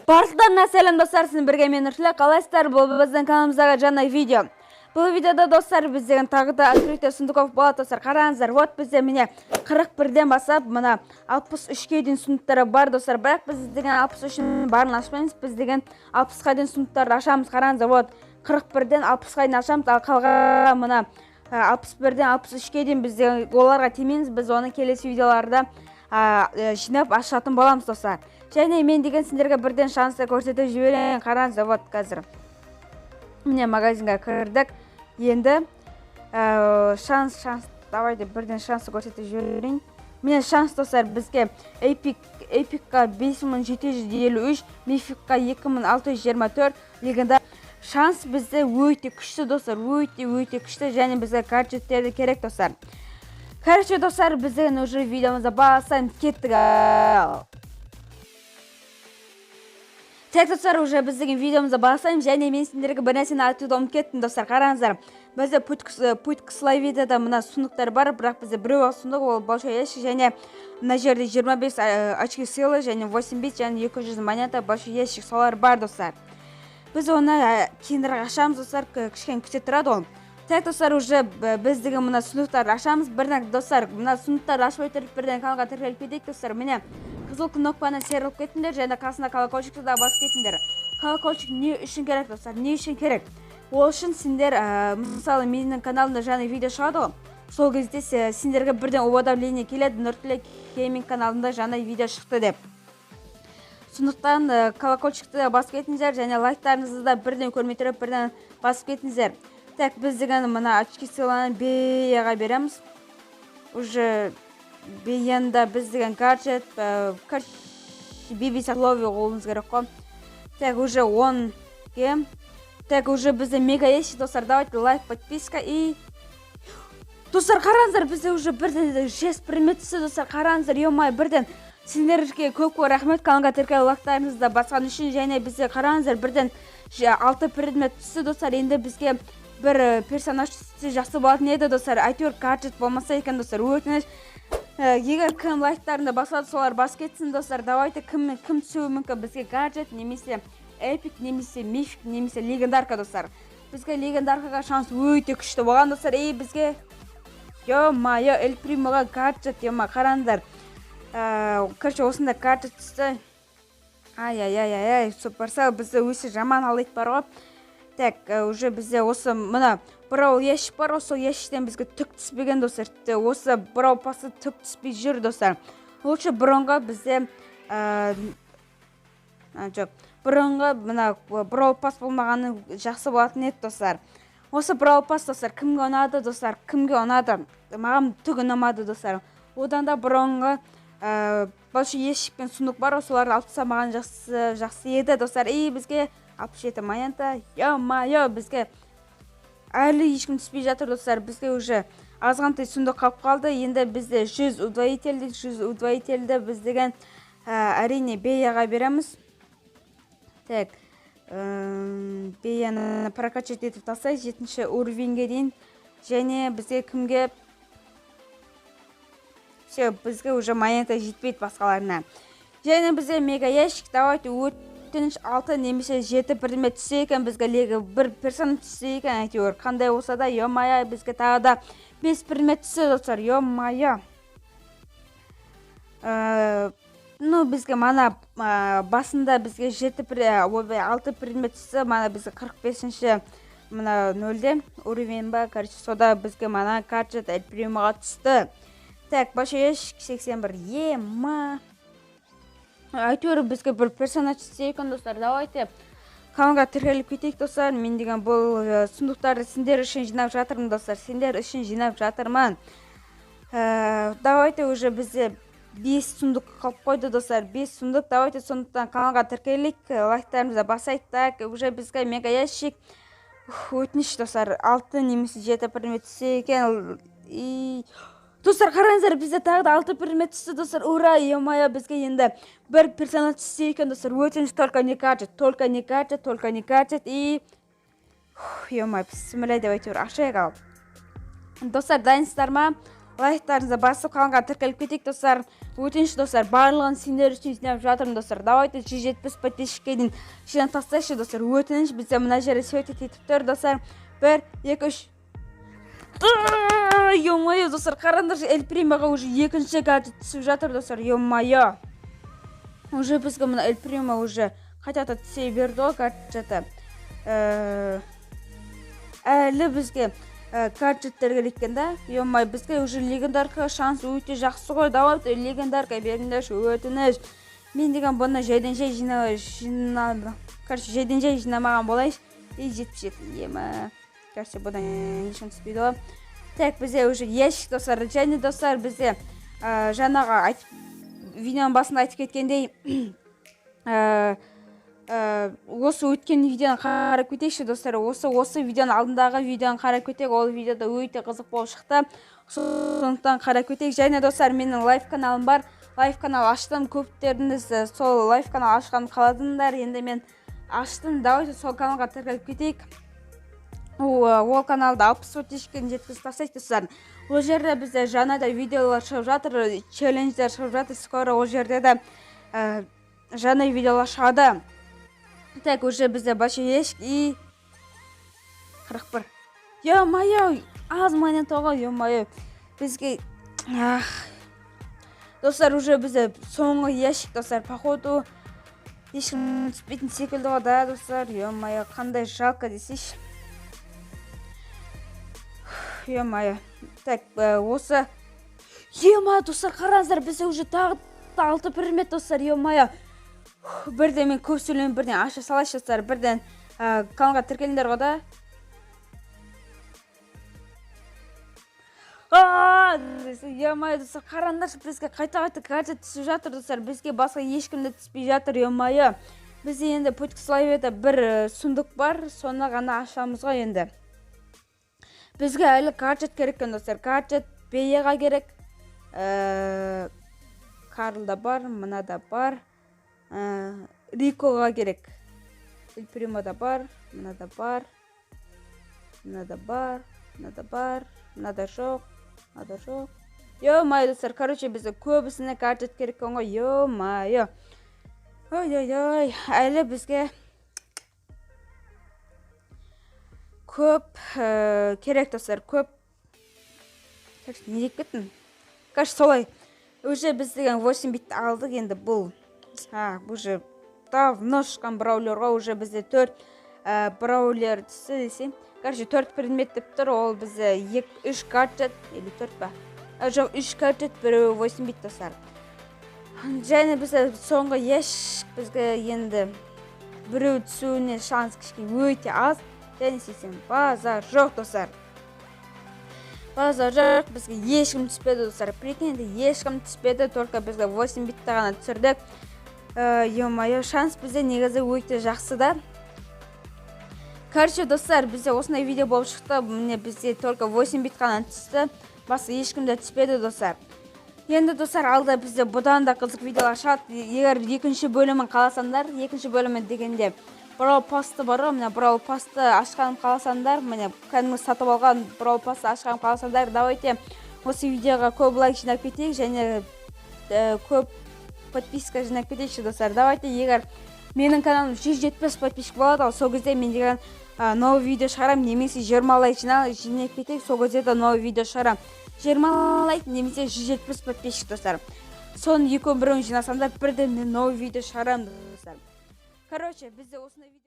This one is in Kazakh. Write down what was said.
Барлықтарына сәлем, достар! Сізбен бірге мен, Нұрсұле. Қалайсыздар? Бұл біздің каналымыздағы жаңа видео. Бұл видеода, достар, біз деген тағы да открытие сундуков болады, достар. Қараңыздар, вот бізде, міне, 41-ден бастап мына 63-ке дейін сундуктар бар, достар. Бірақ біз деген 63-дің барын ашпаймыз, біз деген 60-қа дейін сундуктарды ашамыз. Қараңыздар, вот 41-ден 60-қа дейін ашамыз, ал қалған мына 61-ден 63-ке дейін біз деген оларға тимейміз. Біз оны келесі видеоларда жинап ашатын боламыз, достар. Және мен деген сендерге бірден шансты көрсетіп жіберейін. Қараңыздар, вот қазір, міне, магазинге кірдік. Енді шанс, шанс, давайте бірден шансты көрсетіп жіберейін. Міне, шанс, достар, бізге эпик, эпикқа 5753, мификқа 2624, легендар. Шанс бізде өте күшті, достар, өте өте күшті. Және бізге гаджеттер де керек, достар. Короче, достар, біз деген уже видеомызды бастаймыз. Кеттік. Ал так, достар, уже біз деген видеомызды бастаймыз. Және мен сендерге бір нәрсені айтуды ұмытып кеттім, достар. Қараңыздар, бізде путь к славе да мына сундуктар бар, бірақ бізде біреу ақ сундук, ол большой ящик. Және мына жерде 25 очки силы және 8 бит және 200 монета, большой ящик, солар бар, достар. Біз оны кейінірек ашамыз, достар, кішкене күте тұрады ол. Так, достар, уже біз деген мына сундуктарды ашамыз бірден. Достар, мына сундуктарды ашпай тұрып, бірден каналға тіркеліп кетейік, достар. Міне, қызыл кнопканы серіліп кетіңдер және қасына колокольчикті да басып кетіңдер. Колокольчик не үшін керек, достар, не үшін керек? Ол үшін сендер, мысалы, менің каналымда жаңа видео шығады ғой, сол кезде сендерге бірден уведомление келеді: «Нұртілек гейминг каналында жаңа видео шықты» деп. Сондықтан колокольчикті да басып кетіңіздер және лайктарыңызды да бірден көрмей тұрып, бірден басып кетіңіздер. Так, біз деген мына очки силаны Беяға береміз. Уже Беянда біз деген гаджет, короче, Биби лови қылуымыз керек қой. Так, уже 10 гем. Так, уже бізде мега ящик, достар. Давайте лайк, подписка. И, достар, қараңыздар, бізде уже бірден шесть предмет түсті, достар. Қараңыздар, ё, бірден сендерге көп көп рахмет, каналға тіркеліп, лайктарыңызды басқан үшін. Және бізде, қараңыздар, бірден алты предмет түсті, достар. Енді бізге бір персонаж түссе, жақсы болатын еді, достар. Әйтеуір гаджет болмаса екен, достар, өтініш. Егер кім лайктарыңды басады, солар басып кетсін, достар. Давайте, кім кім түсуі мүмкін бізге? Гаджет немесе эпик немесе мифик немесе легендарка, достар. Бізге легендаркаға шанс өте күшті болған, достар. И бізге, ё-моё, Эль Примоға гаджет, ё. Қараңыздар, короче, осындай гаджет түсті. Ай, ай, ай, ай, ай, Суперсел бізді өте жаман алдайды бар ғой. Так, уже бізде осы мына браул ящик бар ғой, сол ящиктен бізге түк түспеген, достар. Осы браул пасты түк түспей жүр, достар. Лучше бұрынғы бізде жоқ, бұрынғы мына браул пас болмағаны жақсы болатын еді, достар. Осы браул пас, достар, кімге ұнады, достар, кімге ұнады? Маған түк ұнамады, достар. Одан да бұрынғы большой ящик пен сундук бар ғой, соларды алып тастамаған жақсы еді, достар. И бізге 67 монета. Ё-моё, бізге әлі ешкім түспей жатыр, достар. Бізге уже азғантай сундук қалып қалды. Енді бізде 100 удвоительді, 100 удвоительді біз деген әрине Беяға береміз. Так, Беяны прокачать етіп тастайық жетінші уровеньге дейін. Және бізге кімге? Все, бізге уже монета жетпейді басқаларына. Және бізде мега ящик. Давайте, өтініш, алты немесе жеті предмет түссе екен бізге, лего бір персонаж түссе екен, әйтеуір қандай болса да. Ё-моё, бізге тағы да бес предмет түсті, достар. Ё-моё. Ну, бізге мана басында бізге жеті, ойбай, алты предмет түсті. Мана бізге 45-ші мына нөлде уровень ба, короче, сода бізге мана гаджет Эль Примоға түсті. Так, большой ящик 81, ема. Әйтеуір бізге бір персонаж түссе екен, достар. Давайте каналға тіркеліп кетейік, достар. Мен деген бұл сундуктарды сендер үшін жинап жатырмын, достар, сендер үшін жинап жатырмын. Давайте, уже бізде бес сундук қалып қойды, достар, бес сундук. Давайте, сондықтан каналға тіркелейік, лайктарымызды басайық. Так, уже бізге мега ящик. Өтініш, достар, алты немесе жеті предмет түссе екен. И, достар, қараңыздар, бізде тағы да алты предмет түсті, достар. Ура! Ё-моё, бізге енді бір персонаж түссе екен, достар. Өтініш, только не гаджет, только не гаджет, только не гаджет. И ё-моё, бісміллә деп әйтеуір ашайық. Ал, достар, дайынсыздар ма? Лайктарыңызды басып, каналға тіркеліп кетейік, достар. Өтініш, достар, барлығын сендер үшін жинап жатырмын, достар. Давайте 170 подписчикке дейін жинап тастайықшы, достар. Өтініш, бізде мына жерде светить етіп тұр, достар. 1, 2, 3. Ё-моё, достар, қараңдаршы, Эль Примаға уже екінші гаджет түсіп жатыр, достар. Ё-моё. Уже бізге мына Эль Прима уже қайта түсе берді ғой гаджеті. Әлі бізге гаджеттер керек екен да. Ё-моё, бізге уже легендарка шанс өте жақсы ғой. Давайте легендарка беріңдерші, өтініш. Мен деген бұны жайдан жай жина, короче, жайдан жай жинамаған болайыншы. И 77 ема. Короче, бұдан ешкім түспейді ғой. Так, бізде уже ящик, достар. Және, достар, бізде жаңағы айтып, видеоның басында айтып кеткендей, осы өткен видеоны қарап кетейікші, достар. Осы видеоның алдындағы видеоны қарап кетейік. Ол видеода өте қызық болып шықты, сондықтан қарап кетейік. Және, достар, менің лайв каналым бар, лайв канал аштым. Көптеріңіз сол лайв канал ашқанын қаладыңдар, енді мен аштым. Давайте сол каналға тіркеліп кетейік. Ол каналды 60 подписчикке жеткізіп тастайық, достар. Ол жерде бізде жаңа да видеолар шығып жатыр, челлендждер шығып жатыр. Скоро ол жерде де жаңа видеолар шығады. Так, уже бізде большой ящик и 41. Ё-моё, аз монета ғой, ё-моё. Бізге, ах. Достар, уже бізде соңғы ящик, достар, походу ешкім түспейтін секілді ғой, да, достар. Ё-моё, қандай жалко десейші. Ё-моё. Так, осы ё-моё, достар, қараңыздар, бізде уже тағы да алты предмет, достар, ё-моё. Бірден мен көп сөйлемей, бірден аша салайыншы, достар. Бірден каналға тіркеліңдер ғой да. Ё-моё, достар, қараңдаршы, бізге қайта-қайта гаджет түсіп жатыр, достар. Бізге басқа ешкім де түспей жатыр, ё-моё. Бізде енді путь к славе бір сундук бар, соны ғана ашамыз ғой енді. Бізге әлі гаджет керек екен, достар. Гаджет Беяға керек. Карлда бар, мынада бар. Рикоға керек. Эль Примода бар, мынада бар. Мынада бар, мынада бар, мынада жоқ, мынада жоқ. Ё-моё, достар, короче, бізге көбісіне гаджет керек екен ғой, ё-моё. Ой-ой-ой, әлі бізге көп керек, достар, көп. Короче, не деп кеттім? Короче, солай. Уже біз деген 8 битті алдық, енді бұл. Уже давно шыққан браулерға уже бізде 4 браулер түсті десем. Короче, 4 предмет деп тұр, ол бізде 3 гаджет, или 4 па? Жоқ, 3 гаджет, біреуі 8 бит, достар. Және бізде соңғы ящик, бізге енді біреу түсуіне шанс кішкене өте аз. Және сөйтсем, базар жоқ, достар. Базар жоқ, бізге ешкім түспеді, достар. Прикиньте, ешкім түспеді, только бізге 8 битті ғана түсірдік. Ё-моё, шанс бізде негізі өте жақсы да. Короче, достар, бізде осындай видео болып шықты. Міне, бізде только 8 бит қана түсті. Басқа ешкім де түспеді, достар. Енді, достар, алда бізде бұдан да қызық видеолар шығады. Егер екінші бөлімін қаласаңдар, екінші бөлімі дегенде Brawl Pass'ты бар ғой, міне, Brawl Pass'ты ашқанын қаласаңдар, міне, кәдімгі сатып алған Brawl Pass'ты ашқанын қаласаңдар, давайте осы видеоға көп лайк жинап кетейік және көп подписка жинап кетейікші, достар. Давайте, егер менің каналым 170 подписчик болады, ал сол кезде мен деген новый видео шығарамын, немесе 20 лайк жинап кетейік, сол кезде де новый видео шығарамын. 20 лайк немесе 170 подписчик, достар. Соның екеуін біреуін жинасаңдар, бірден мен новый видео шығарамын, достар. Короче, бізде осындай видео.